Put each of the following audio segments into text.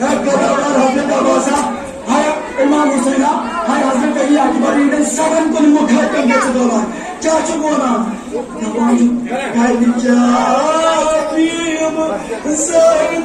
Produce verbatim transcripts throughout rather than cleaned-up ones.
ہے گداوار حضرت عباسہ، ہے امام حسینہ، ہے حضرت علی اکبر، یِہِنٛدٮ۪ن سرن کُن مُخٲطِب گٔژھِتھ وَنان۔ کیٛاہ چھُکھ وَنان؟ دَپان چھُ، "کَتہِ کیٛاہ پیٖم زینب؟"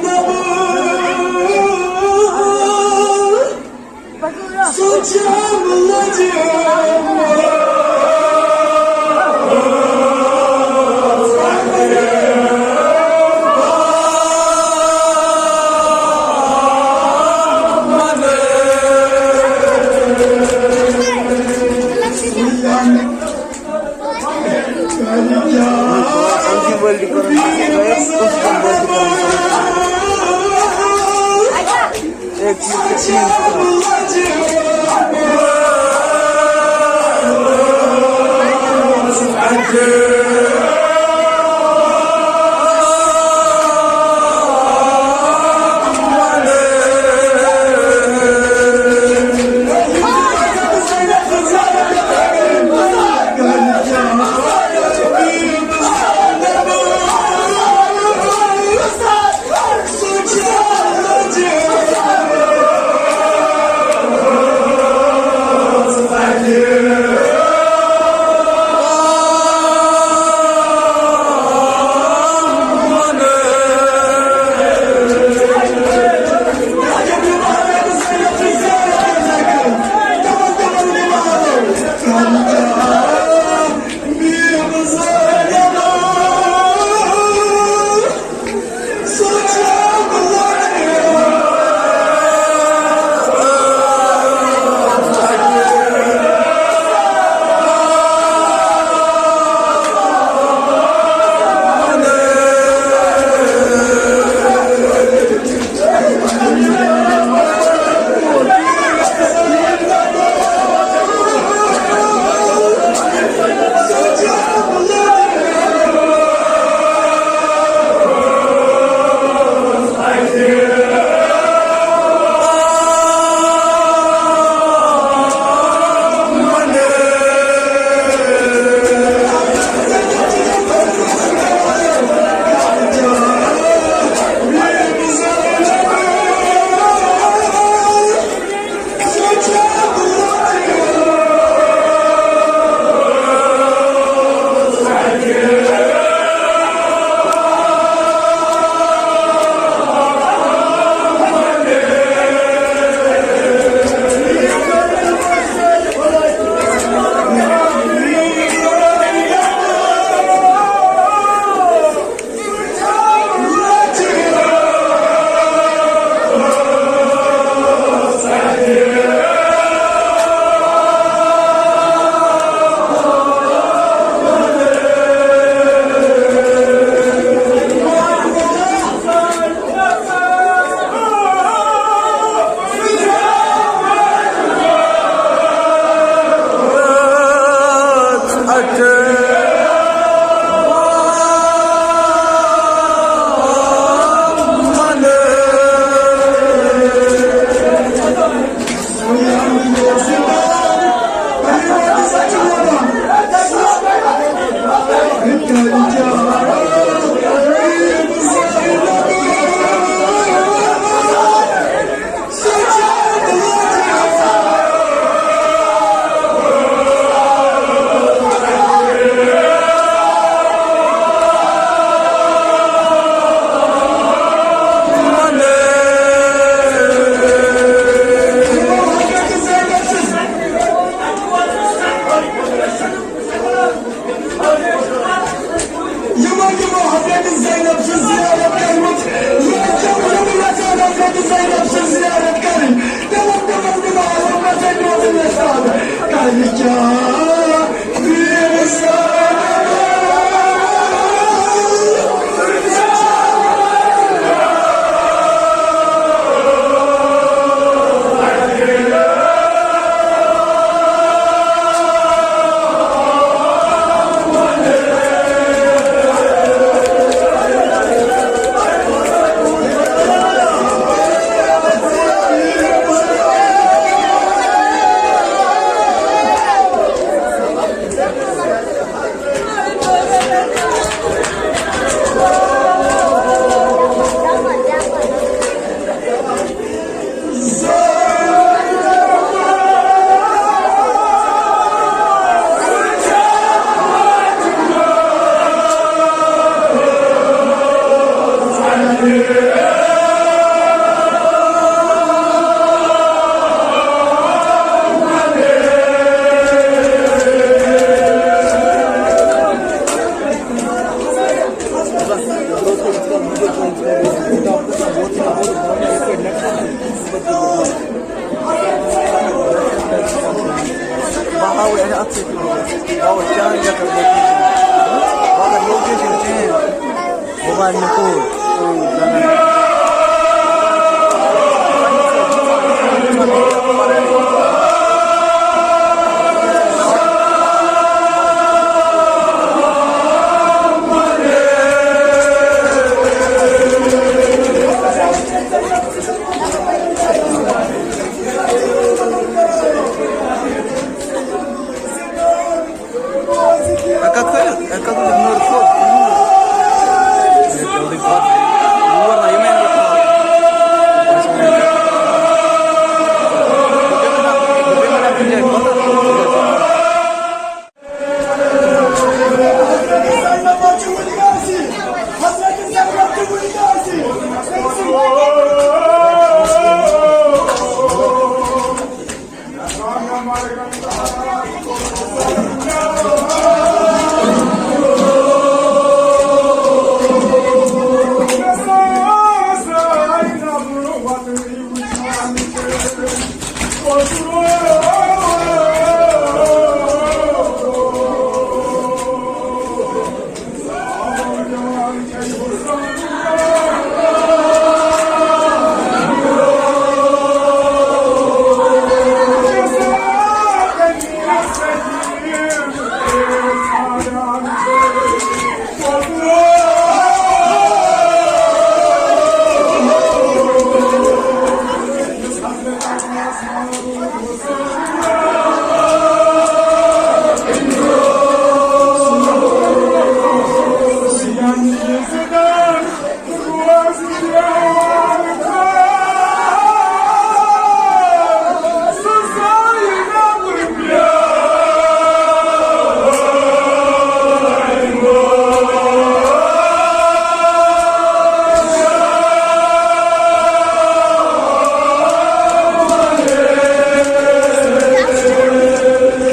یِمو، یِمو حضرت زینب سٕنٛز زیارت کٔرمٕژ، یِمو، یِمو یَژھان حضرت زینب سٕنٛز زیارت کَرٕنۍ، تِمَن، تِمَن دِمو حضرت زینب سٕنٛز زیارت کَرٕنۍ۔ کیٛاہ پیٖر زینب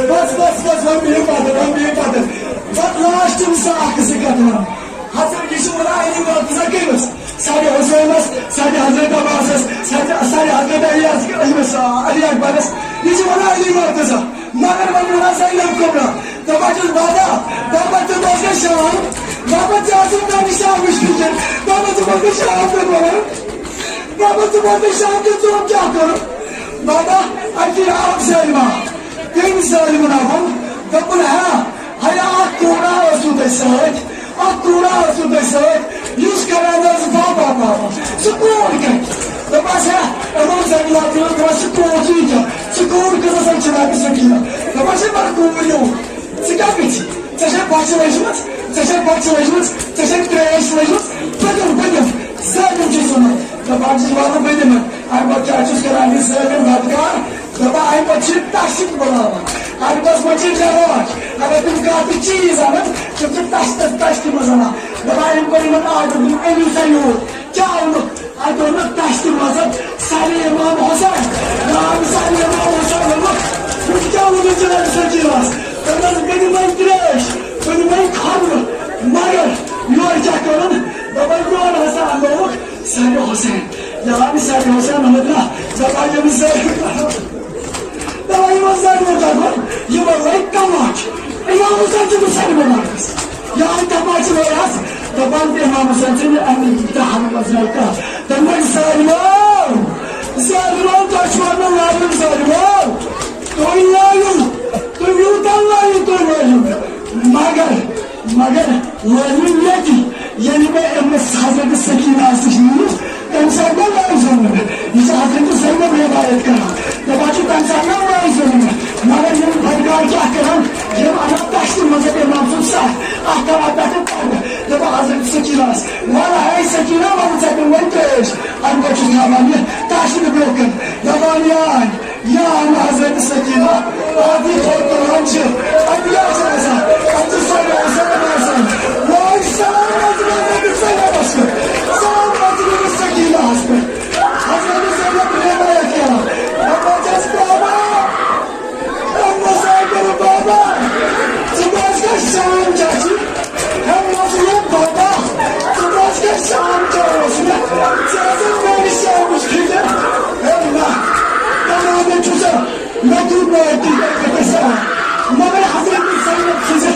بس، بس، بس، وۄنۍ بِہِو پتہٕ، وۄنۍ بِہِو پتہٕ۔ پتہٕ لاسٹِم سا اکھ زٕ کتھ ونہٕ۔ حضرت یہِ چھُ ونان علی مرتضیٰ کٔمِس؟ سَرِ حسینس، سَرِ حضرت عباسس، سَرِ، سَرِ حضرت علی اصغر، أمِس، آ، علی اکبرس۔ یہِ چھُ ونان علی مرتضیٰ۔ مگر وۄنۍ ونان زینب کبریٰ۔ دپان چھُس، بابا، بابا، ژٕ بوز گژھ شام۔ بابا، ژٕ آسُکھ مےٚ نِش شام وٕچھمٕتۍ۔ بابا، ژٕ بوز گژھ شام کیُتھ ونان۔ بابا، ژٕ بوز گژھ شام کیُتھ ژٕ وَن کیٛاہ کوٚرُکھ۔ بابا، اَتہِ آو ظٲلما۔ تٔمۍ ظٲلمن آو، دوٚپُن، ہا، ہیا، اکھ کوٗرا ٲسوٕ تۄہہِ سۭتۍ، اکھ کوٗرا ٲسوٕ تۄہہِ سۭتۍ، یُس کران ٲس بابا بابا، سُہ کوٗر کتہِ؟ دوٚپمس، ہے، یِمو زنگلاتو اوس دوٚپمس، سُہ کوٗر چھِ یہِ کیٛاہ؟ سُہ کوٗر کۭژاہ سا چھِ لگہِ سکیٖنہ؟ دوٚپمس، ہے، مگر کوٗر یوٗ، ژٕ کیٛاہ گٔژھی؟ ژےٚ چھےٚ بۄچھِ لٔجمٕژ، ژےٚ چھےٚ بۄچھِ لٔجمٔژ، ژےٚ چھےٚ ترٛیش لٔجمٕژ، بہٕ دِمہٕ، بہٕ دِمہٕ، ظٲلِم چھُے ژٕ مےٚ۔ دوٚپان چھُس، وَلہٕ بہٕ دِمہٕ۔ اَمہِ پتہٕ کیٛاہ چھُس کران یہِ ظٲلِم بدکار؟ دپان، اَمہِ پتہٕ چھِ ٹَش تہِ بُلاوان۔ اَمہِ پتہٕ ما چھِ رٮ۪واج؟ اگر تِم کانٛہہ تہِ چیٖز اَنَن، تِم چھِ ٹَش تہٕ ٹَش تہِ منٛز اَنان۔ دپان، أمۍ کوٚر یِمَن آرڈر، دوٚپُن، أنِو سا یوٗر۔ کیٛاہ اوٚنُکھ؟ اَتہِ اوٚنُکھ ٹَش تہِ منٛز سَرِ اِمام حسین۔ نام سَرِ اِمام حسین اوٚنُکھ۔ وۄنۍ کیٛاہ ووٚنُس جناب سکیٖنَس؟ دوٚپنَس، بہٕ دِمَے ترٛیش، بہٕ دِمَے خمرٕ، مگر یورٕ کیٛاہ کوٚرُن؟ دوٚپُن، یورٕ ہسا اَننووُکھ سَرِ حسین۔ ییٚلہِ أمِس سَرِ حسین ووٚن نا، دَپان ییٚمِس زَرِ، دَپان یِمَن زَرِ ووٚن دَپان، یِمَن لَگہِ تَماچہِ۔ اِمام حسین چھُ مُسلمان اَکھ۔ یا تَماچہِ لَگہِ اَتھ، دَپان تہِ اِمام حسین چھُنہٕ اَمہِ دَہَن منٛز نَے کانٛہہ۔ دَپان ظٲلمو، ظٲلمو، تۄہہِ چھُوا مےٚ لایُن ظٲلمو؟ تُہۍ لایِو، تُہۍ یوٗتاہ لایِو، تُہۍ لایِو۔ مگر مگر لٲزمی ییٚتہِ، ییٚلہِ مےٚ أمِس حضرت سکیٖنہ نِش نِیہِ، تَمہِ ساتہٕ ما لٲج زینب؟ یہِ چھِ حضرت زینب روایت کران۔ دَپان چھِ، تَمہِ ساتہٕ ما لٲج زینب؟ مگر یِم بدکار کیٛاہ کران؟ یِم اَنان تَشتہِ منٛز اِمام سُنٛد سَتھ، اَتھ تھاوان پٮ۪ٹھٕ پردٕ۔ دَپان حضرت سکیٖنہ ٲس، وَلہٕ ہے سکیٖنہ، وَلہٕ ژےٚ پیوٚو وۄنۍ ترٛیش۔ اَمہِ پَتہٕ چھُس نہٕ وَنان یہِ تَشتہِ برٛونٛہہ کَنہِ۔ دَپان یہِ آے۔ یا حضرت سکینہ، آدھی خود قرآن سے، اب یا جیسا، اب تو سب ایسا بنا سن۔ وہ سلام حضرت سکینہ بس۔ سلام حضرت سکینہ بس۔ حضرت زینب نے بیعت کیا؟ اب جس بابا، اب مسائل کرو بابا۔ صبح کا شام چاچی۔ ہے مظلوم بابا، ژٕ کۄس کیٛاہ شام کیٛاہ اوس مےٚ؟ ژٕ ٲسٕکھ میٛانہِ شامٕچ فِکر۔ ہے نہ، بناونہٕ چھُ سا، مےٚ دیُت نہٕ أتی گژھان۔ مگر حضرت زینب سٕنٛزِ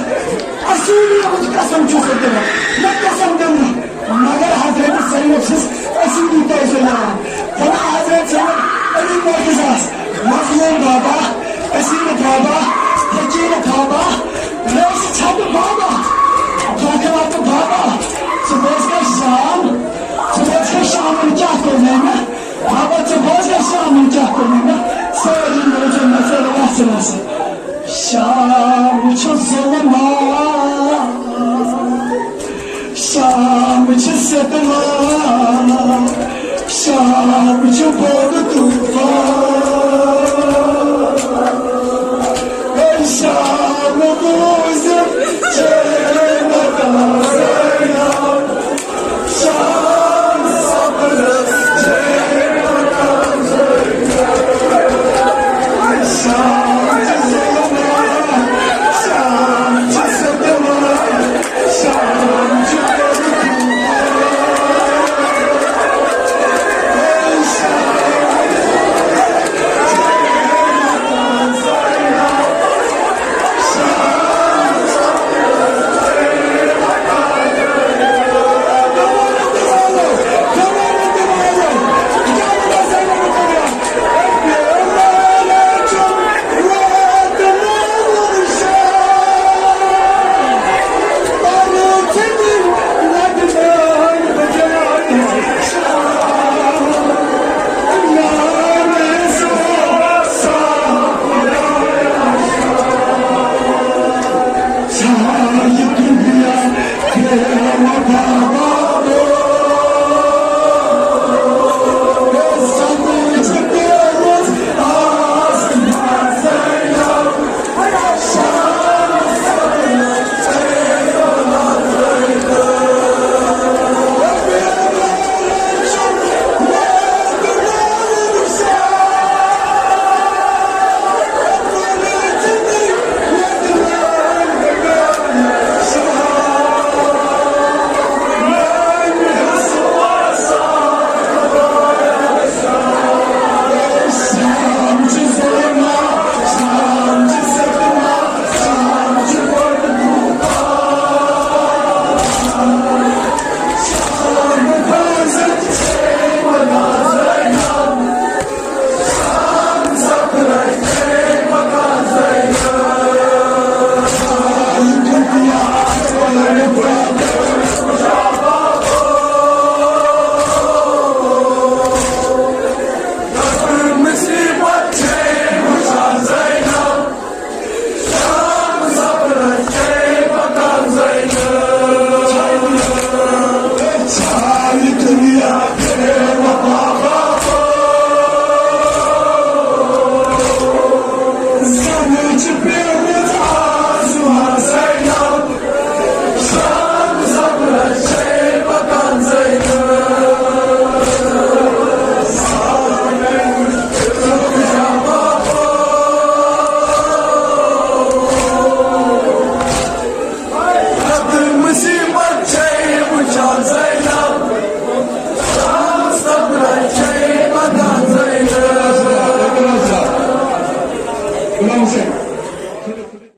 اصوٗلیت ہُنٛد قسم چھُس بہٕ دِوان۔ مےٚ قسم دِمہٕ نہٕ، مگر حضرت زینب سٕنٛز اصوٗلی پَزِ یاد۔ بَناو حضرت زینب علی معجزہ۔ مظلوم بابا، اسیر بابا، فقیر بابا، ریش چھٹ بابا، دھوکہ بابا، ژٕ بوز گژھ شام، ژٕ بوز گژھ شامن کیٛاہ کوٚر مےٚ مےٚ، بابا، ژٕ بوز گژھ شامن کیٛاہ کوٚر مےٚ مےٚ، سٲری بوزن مےٚ ژٕ وَسہٕ وَسہٕ۔ شام چھُ ظلمات۔ شام چھِ ستما، شام چھُ بوٚڑ طوفان۔ اے شام بوٗزِتھ چھے مےٚ تازٕ یاد۔ شام صبرس چھے مےٚ تازٕ یاد۔ شام چھِ ظلمات، شام چھِ ستما۔ شام چھُ Motion.